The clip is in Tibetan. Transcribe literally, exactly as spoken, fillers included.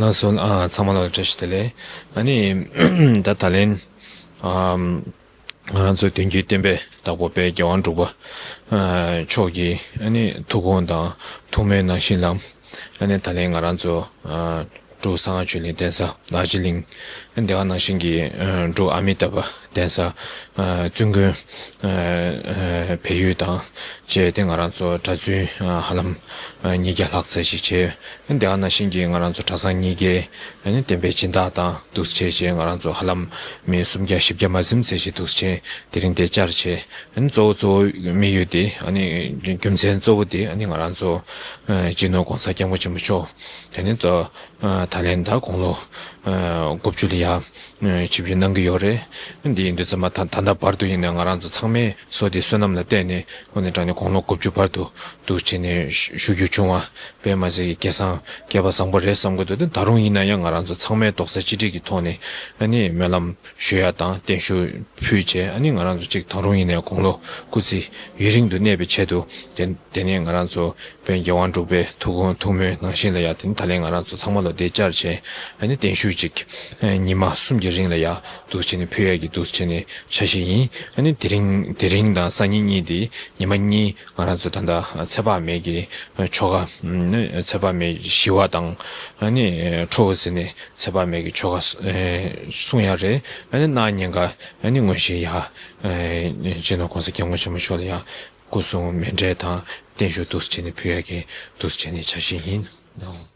ལགས་སོ། ཨ། ཚང་མ་ལ་བཀྲ་ཤིས་བདེ་ལེགས། ཨ་ནི་ད་ད་ལན་ཨམ་ང་རང་ཚོའི་དོན་བརྒྱུད་བསྟན་པའི་བདག་པོ་དཔལ་རྒྱལ་དབང་འབྲུག་པ་ཨ་མཆོག་གི་ཨ་ནི་ཐུགས་དགོངས་དང་ཐུགས་སྨོན་ནང་བཞིན་ལ། ཨ་ནི་ད་ལན་ང་རང་ཚོ་ཨ་འབྲུག་གསང་སྔགས་ཆོས་གླིང་གདན་ས་རྡོ་རྗེ་གླིང་། ཨ་ནི་དེ་ག་ནང་བཞིན་གྱི་ཨ་འབྲུག་ཨ་མི་ཏཱ་བ་གདན་ས་ཨ་བཙུན་དགོན་ཨ་ཨ་བལ་ཡུལ་དང་བཅས་ཏེ་ང་རང་ཚོ་གྲྭ་བཙུན་ཨ་ཧ་ལམ་ཨ་ཉིས་བརྒྱ་ལྷག་ཙམ་ཞིག་བྱས། ཨ་ནི་དེ་ག་ནང་བཞིན་གྱི་ང་རང་ཚོ་གྲྭ་ཚང་གཉིས་ཀའི་ཨ་ནི་བསྟན་པའི་སྦྱིན་བདག་དང་འདུག་སེ་བྱས་བྱས་ང་རང་ཚོ་ཧ་ལམ་མི་སུམ་བརྒྱ་བཞི་བརྒྱ་མ་ཟིན་ཙམ་ཞིག་འདུག་སེ་བྱས་དེ་རིང་འདིར་བཅར་བྱས། ཨ་ནི་གཙོ་བོ་གཙོ་བོ་དམིགས་ཡུལ་དེ། ཨ་ནི་རྒྱུ་མཚན་གཙོ་བོ་དེ་ཨ་ནི་ང་རང་ཚོ་ཨ་སྤྱི་ནོར་༸གོང་ས་༸སྐྱབས་མགོན་ཆེན་པོ་མཆོག་དེ་ནི་ད་ཨ་ད་ལན་ད་དགུང་ལོ་ཨ་དགུ་བཅུ་ལ་ཡ་ཨ་ཆིབས་བསྒྱུར་གནང་གི་ཡོད་རེད། འདི་ཡིན་དུས་ཙམ་པ་ད་ད་ལྟ་བར་དུ་ཡིན་ན་ང་རང་ཚོ་ཚང་མས་བསོད་བདེ་བསོད་ནམས་ལ་བརྟེན་ནས་འོ་ནི་དྲང་ནས་དགུང་ལོ་དགུ་བཅུ་བར་དུ་འདུག་སེ་བྱས་ནས་བཞུགས་རྒྱུ་བྱུང་བ་དཔེ་མ་སྲིད་ཀྱི་སྐལ་བཟང་སྐལ་པ་བཟང་པོ་རེད་བསམ་གྱི་འདུག་དེ་ད་རུང་ཡིན་ན་ཡང་ང་རང་ཚོ་ཚང་མས་རྡོག་རྩ་གཅིག་སྒྲིལ་གྱི་ཐོག་ནས་ཨ་ནི་སྨོན་ལམ་ཞུ་ཡ་དང་བརྟན་བཞུགས་ཕུལ་བྱས། ཨ་ནི་ང་རང་ཚོ་གཅིག་ད་རུང་ཡིན་ནའི་དགུང་ལོ་སྐུ་ཚེ་ཡུན་རིང་དུ་གནས་པའི་ཆེད་དུ་དེ་དེ་ནས་ང་རང་ཚོ་དཔལ་རྒྱལ་དབང་འབྲུག་པའི་ཐུགས་དགོངས་ཐུགས་སྨོན་ནང་བཞིན་ལ་ཡ། དེ་ནི་ད་ལན་ང་རང་ཚོ་ཚང་མ་ལོ་འདིར་བཅར་བྱས་ཨ་ནི་བརྟན་བཞུགས་གཅིག་ཨ་ཉི་མ་གསུམ་གྱི་རིང་ལ་ཡ་འདུག་སེ་བྱས་ནས་ཕུལ་ཡ་གི་འདུག་སེ་བྱས་ནས་འཆར་གཞི་ཡིན། ཨ་ནི་དེ་རིང་དེ་རིང་དང་སང་ཉིན་གཉིས་དེ་ཉི་མ་གཉིས་ང་རང་ཚོ་ད་ལྟ་ཚེ་དཔག་མེད་ཀྱི་ཆོ་ག་ཨ་ནི་ཚེ་དཔག་མེད་ཞི་བ་དང་ཨ་ནི་ཁྲོ་བོ་ཟེར་ནས་ཚེ་དཔག་མེད་ཀྱི་ཆོ་ག་གསུང་ཡ་རེད། ཨ་ནི་གནངས་ཉིན་ཀ་ཨ་ནི་དངོས་གཞི་ཡ་སྤྱི་ནོར་༸གོང་ས་༸སྐྱབས་མགོན་ཆེན་པོ་མཆོག་ལ་ཡ་སྐུ་གསུང་མཎྜལ་དང་བརྟན་བཞུགས་འདུག་སེ་བྱས་ནས་ཕུལ་ཡ་གི་འདུག་སེ་བྱས་ནས་འཆར་གཞི་ཡིན།